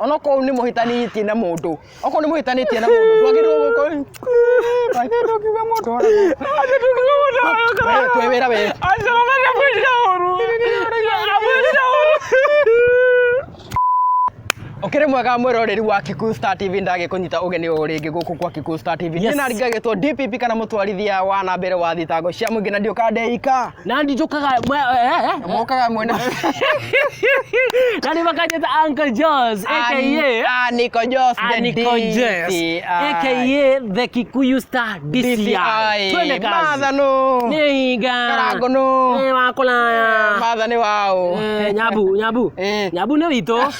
Onokorwo nĩ mũhĩtanĩtie na mũndũ, okorwo nĩ mũhĩtanĩtie na mũndũ, ndwagĩrĩirwo gũkorwo ndũngiuga mũndũ oragwo. We, twĩ wĩra we. Ũkĩrĩ mwega mwĩroreri wa Kikuyu Star TV, ndagĩkũnyita ũgeni o rĩngĩ gũkũ kwa Kikuyu Star TV. Yes. Niĩ naringagĩtwo DPP kana mũtwarithia wa na mbere wa thitango cia mũingĩ na ndiũkaga ndeika. Na ndijũkaga Mokaga mwena. Na nĩ makanjĩta Uncle Jos, aka Aniko Jos the Aniko Jos, DCI. aka the Kikuyu Star DCI. DCI. Twende kazi. Martha no. Nĩ iga. Karango no. Nĩ wa kũraya. Martha nĩ waũ. Nyabu, nyabu. Nyabu nĩ witũ.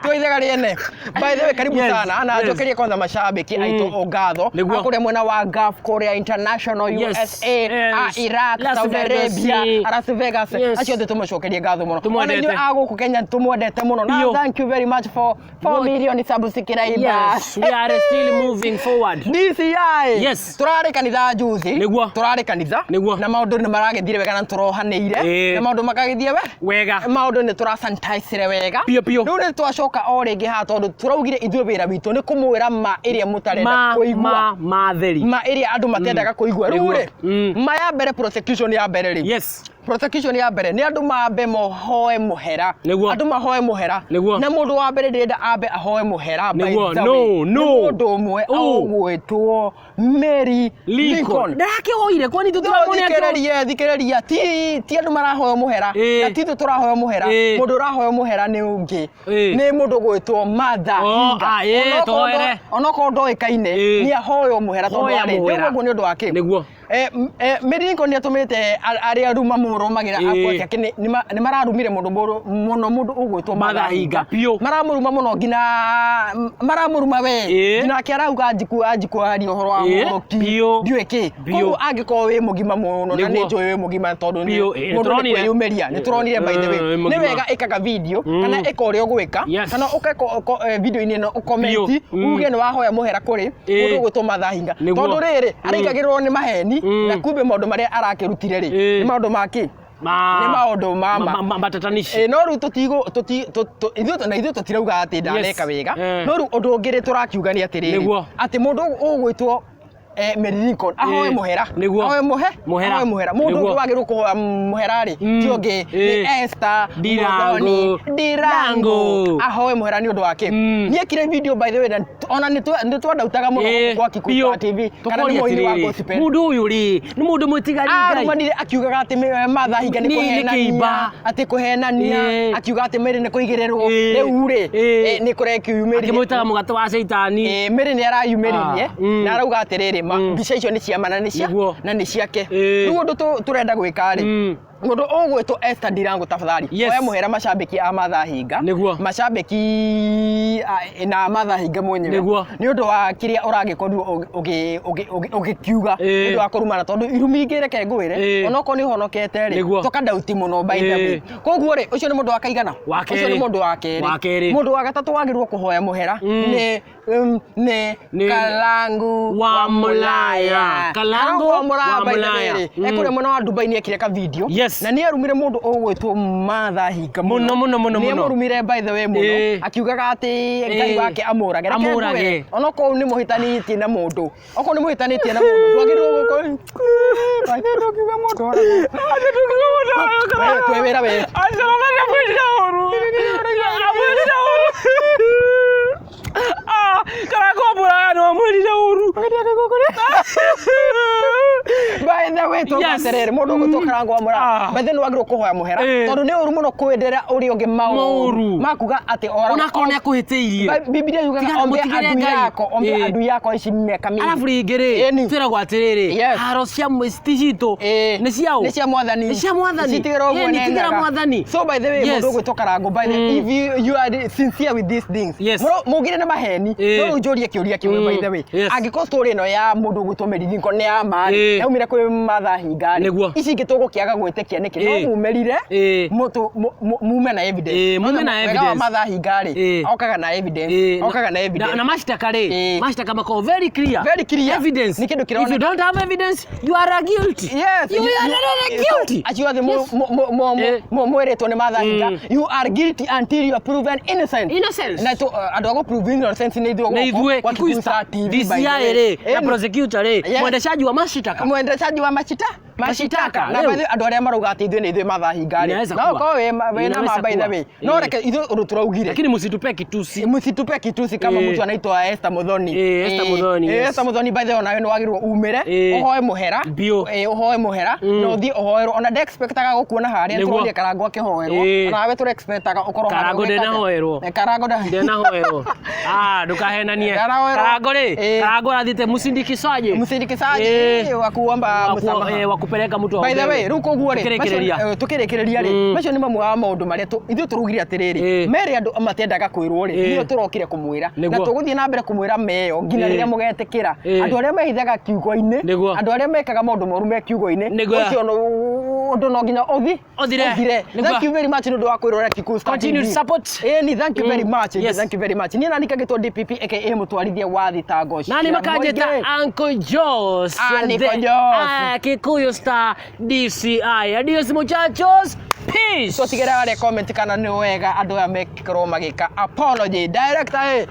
Twaithaga rĩene. By the way, karibu sana na njokerie kwanza mashabiki aitũ ngatho. Nĩguo. Kũrĩa mwena wa Gulf, kũrĩa International, USA, a Iraq, Las Saudi Vegas, Arabia, Las Vegas. Acio othe tũmacokerie ngatho mũno. Ona Tũmwendete. inyuĩ a gũkũ Kenya tũmwendete mũno. Na Biũ. thank you very much for 4 million subscribers. Yes, we are still moving forward. DCI. Turarĩ kanitha juzi. Nĩguo. Turarĩ kanitha. Nĩguo. Na maũndũ nĩ maragĩthire wega na nĩtũrohanĩire. Na maũndũ makagĩthiĩ we Wega. Maũndũ nĩ tũrasanitizire wega. Biũ, biũ. Rĩu nĩ twacoka o rĩngĩ haha tondũ tũraugire ithuĩ wĩra witũ nĩ kũmwĩra ma ĩrĩa mũtarenda Ma kũigua. ma theri. Ma ĩrĩa andũ matendaga kũigua. Rĩu Nĩguo. rĩ, ma ya mbere, prosecution ya mbere rĩ. Prosecution ya mbere nĩ andũ mambe mohoe mũhera. Nĩguo. Andũ mahoe mũhera. Nĩguo. Na mũndũ wa mbere ndĩrenda ambe ahoe mũhera, by Nĩguo. the No, way, no. nĩ mũndũ ũmwe ũgwĩtwo Mary Lincoln. Ndakĩhoire kwani tũtiramwona akĩhoya? Thikĩrĩria, thikĩrĩria, ti andũ marahoya mũhera na ti ithuĩ tũrahoya mũhera. Mũndũ ũrahoya mũhera nĩ ũngĩ, nĩ mũndũ ũgwĩtwo Martha Oh, Hinga. ah, tũhoere. Onokorwo ndoĩkaine, nĩ ahoywo mũhera tondũ Hoya arĩ mũhera. ũguo nĩ ũndũ wa kĩ? Nĩguo. Mary Lincoln nĩ atũmĩte arĩa aru mamũrũmagĩra afuasi ake nĩ mararumire mũndũ mũno mũndũ ũgwĩtwo Martha Martha Hinga, Hinga. biũ. Maramũruma mũno nginya maramũruma we nginya ake arauga anjiku anjiku aria ũhoro wa mũgũrũki Biũ. ndiũĩ kĩ. Biũ. Koguo angĩkorwo wĩ mũgima mũno na nĩ njũĩ wĩ mũgima tondũ Biũ, mũndũ nĩ tũronire. kwĩyumĩria nĩ tũronire, by the way, Wĩ nĩ mũgima. wega ĩkaga video kana ĩka ũrĩa ũgwĩka kana ũke video-inĩ ĩno ũkomenti uge nĩ wahoya mũhera kũrĩ mũndũ ũgwĩtwo Martha Hinga tondũ rĩrĩ araikagĩrĩrwo nĩ maheni na kumbe maũndũ marĩa arakĩrutire rĩ nĩ maũndũ ma kĩ? Nĩ maũndũ ma ma. Matatanishi. No rĩu tũtigũ tũti ithuĩ na ithuĩ tũtirauga atĩ ndaneka wega, no rĩu ũndũ ũngĩ rĩ tũrakiuga nĩ atĩrĩrĩ, atĩ mũndũ ũgwĩtwo Mary Lincoln ahoe mũhera. Ahoe mũhe Mũhera. Ahoe mũhera. Mũndũ ũngĩ wagĩrĩirwo kũhoya mũhera rĩ ti ũngĩ nĩ Esther Ndirango. Muthoni Ndirango, ahoe mũhera nĩ ũndũ wa kĩ? Nĩekire video, by the way, na ona nĩ twandautaga mũno gũkũ kwa Kikuyu Star TV kana nĩ Tũkoria mũini wa atĩrĩrĩ, gospel. Mũndũ ũyũ rĩ nĩ mũndũ mũtigari Ngai. Arumanire akiugaga atĩ Martha Hinga nĩ Nĩ kũhenania kĩimba. Atĩ kũhenania, akiuga atĩ Mary nĩ kũigĩrĩrwo. Rĩu rĩ nĩ kũrekiumĩria Akĩmwĩtaga mũgate wa caitani. Mary nĩ arayumĩririe na arauga atĩrĩrĩ, mbica icio nĩ cia ma na nĩ cia na nĩ ciake. Rĩu ũndũ tũrenda gwĩka rĩ, mũndũ ũgwĩtwo Esther Ndirango, tafadhali oya mũhera macambĩki a Martha Hinga, macambĩki na Martha Hinga mwenyewe nĩ ũndũ wa kĩrĩa ũragĩkorirwo ũgĩkiuga, nĩ ũndũ wa kũrumana, tondũ irumi ingĩ reke ngwĩre, onokorwo nĩ ũhonokete rĩ, tũkandauti mũno, by the way. Koguo rĩ, ũcio nĩ mũndũ wa kaigana? Wa Ũcio nĩ kerĩ. mũndũ wa kerĩ. Wa kerĩ. Mũndũ wa gatatũ wagĩrĩirwo kũhoya mũhera nĩ Kalangu wa Mũlaya. Kalangu wa Mũlaya, wa by the way Mũlaya. rĩ, ekũrĩa mwena wa Dubai nĩ ekire ka video na nĩ arumire mũndũ ũgwĩtwo Martha Hinga. Mũno, mũno, mũno, Nĩ mũno. amũrumire, by the way, mũno, akiugaga atĩ Ngai wake amũrage. Reke Amũrage. ngwĩre, onokorwo nĩ mũhĩtanĩtie na mũndũ, okorwo nĩ mũhĩtanĩtie na mũndũ, ndwagĩrĩirwo gũkorwo ndũngiuga mũndũ oragwo. We, twĩ wĩra we. By the way, tauga atĩrĩrĩ, mũndũ ũgwĩtwo Karango wa Mũraya, by the way, nĩ wagĩrĩirwo kũhoya mũhera tondũ nĩ ũru mũno kwendera ũrĩa ũngĩ maũru Maũru. makuga atĩ oragwo. Onakorwo nĩ akũhĩtĩirie. Bibilia yugaga Tigana ombia mũtigĩre adui Ngai. yako, ombia adui yako ici mĩaka mĩingĩ. Arabu rĩngĩ rĩ, twĩragwo atĩrĩrĩ, haro cia ti citũ, nĩ ciaũ? Nĩ cia Mwathani. Nĩ cia Mwathani. Citigĩra ũguo Ĩni, tigĩra nendaga. Mwathani. So by the way, mũndũ ũgwĩtwo Karango, by the way, if you are sincere with these things, mũngire nĩ maheni, no rĩu njũrie kĩũria kĩmwe, by the way, angĩkorwo story ĩno ya mũndũ ũgwĩtwo Mary Lincoln nĩ ya ma rĩ, yaumire kwĩ Martha Hinga rĩ, ici ingĩ tũgũkĩaga gwĩtĩkia nĩkĩ? No mumĩrire mume na evidence. Mume na Wega wa evidence. Martha Hinga rĩ, okaga na evidence, okaga na evidence. Na mashtaka rĩ, mashtaka makoragwo very clear. Very clear. Evidence. Nĩ kĩndũ If kĩroneka. you don't have evidence, you are a guilty. Yes, You are really guilty. Acio othe mwĩrĩtwo nĩ Martha Hinga, you are guilty until you are proven innocent. Innocent. Na andũ a gũ prove innocent nĩ ithuĩ Nĩ gũkũ ithuĩ kwa Kikuyu Kikuyu Star Star TV, by the DCI way. rĩ, na Ĩni. prosecutor rĩ, mwendeshaji wa mashitaka. Mwendeshaji wa machita mashitaka. Na Rĩu. by the way, andũ arĩa marauga atĩ ithuĩ nĩ ithuĩ Martha Hinga rĩ, Inaweza no kuwa. ũkorwo wĩ na Inaweza ma by the kuwa. way, no reke ithuĩ ũndũ tũraugire, Lakini msitupe kitusi. Msitupe kitusi kama mtu anaitwa Esther Muthoni. Esther Muthoni, yes. Esther Muthoni, by the way, onawe nĩ wagĩrĩirwo umĩre ũhoe mũhera. Biũ. Ũhoe mũhera na ũthiĩ ũhoerwo. Ona ndexpectaga gũkuona harĩa. Tũronire Karango akĩhoerwo. Onawe tũrexpectaga ũkorwo harĩa Karango ũgĩka atĩa. ndenahoerwo. Karango Ndenahoerwo. Ah, ndukahenanie. Ndanahoerwo. Karango rĩ, Karango arathiĩte msindikizaji. Msindikizaji wa kuomba msamaha. Wa kupeleka mtu By the aombewe. way, rĩu koguo rĩ, Tukĩrĩkĩrĩria. Tukĩrĩkĩrĩria rĩ, macio nĩ mamwe wa maũndũ marĩa ithuĩ tũraugire atĩrĩrĩ, mere andũ matendaga kwĩrwo rĩ, nĩo tũrokire kũmwĩra na tũgũthiĩ na mbere kũmwĩra meyo nginya rĩrĩa mũgetĩkĩra. Andũ arĩa mehithaga kiugo-inĩ, andũ arĩa mekaga maũndũ moru me kiugo-inĩ, ũcio ũndũ no nginya ũthi Ũthire. Ũthire. Thank you very much nĩ ũndũ wa kwĩrorera Kikuyu Star Continued TV. support. Ĩni, thank you very much. Yes. Thank you very much. Niĩ nani kagĩtwo DPP aka mũtwarithia wa thitango Nani cia makanjĩta mũingĩ. Uncle Jos. Uncle Jos. Kikuyu Star DCI. Adios muchachos. Peace. Tũtigĩre harĩa comment kana nĩ wega andũ aya mekorwo magĩka apology. Director, ĩ.